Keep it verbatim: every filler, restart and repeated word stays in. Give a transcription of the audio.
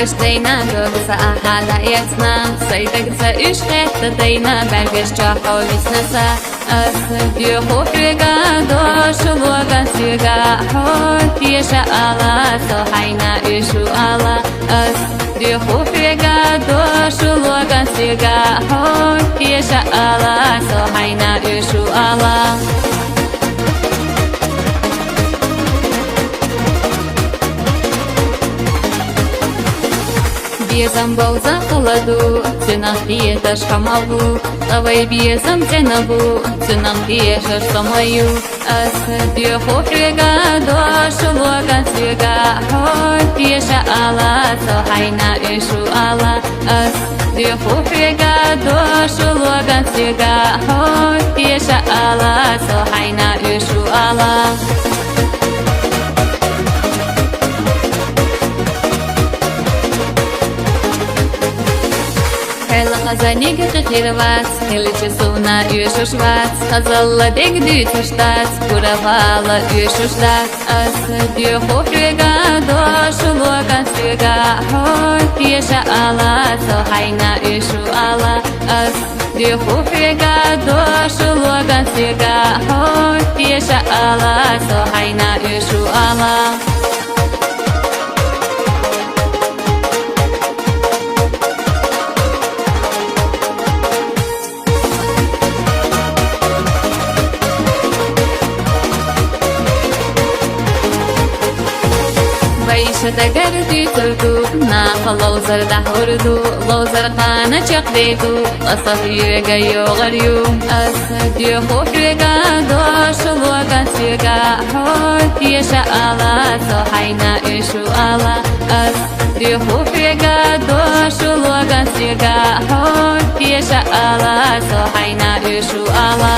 Эш тайна гогса ахада яцна, сайтагца иш хетта тайна баргаш чахо виснаса. Ас дюху хьвега дош логан сюга хо тиша ала, со хайна ишу ала. Ас дюху хьвега дош логан сюга хо тиша ала, со хайна ишу ала. Безам балза халаду, цинах диеташ хамалу, авай безам ценабу, цинах диеташ самаю. Ас дюху хьвега дош логан сюга хо тиша ала, со хайна ишу ала. Ас дюху хьвега дош логан сюга хо тиша ала, со хайна ишу ала. Хелла хазанига хирвац, хилчи суна юшушвац, хазалла дег дюцуштац, куравала юшуштац. Ас дюху хьвега дош логан сюга хо тиша ала, со хайна ишу ала. Ас дюху хьвега дош логан сюга хо тиша ала, со хайна ишу ала. Вайша дагар дюцурду, наха лолзар дахурду, лолзар хана чакдеду, асах юга югарю. Ас дюху хьвега дош логан сюга хо тиша ала, со хайна ишу ала. Ас дюху хьвега дош логан сюга хо тиша ала, со хайна ишу ала.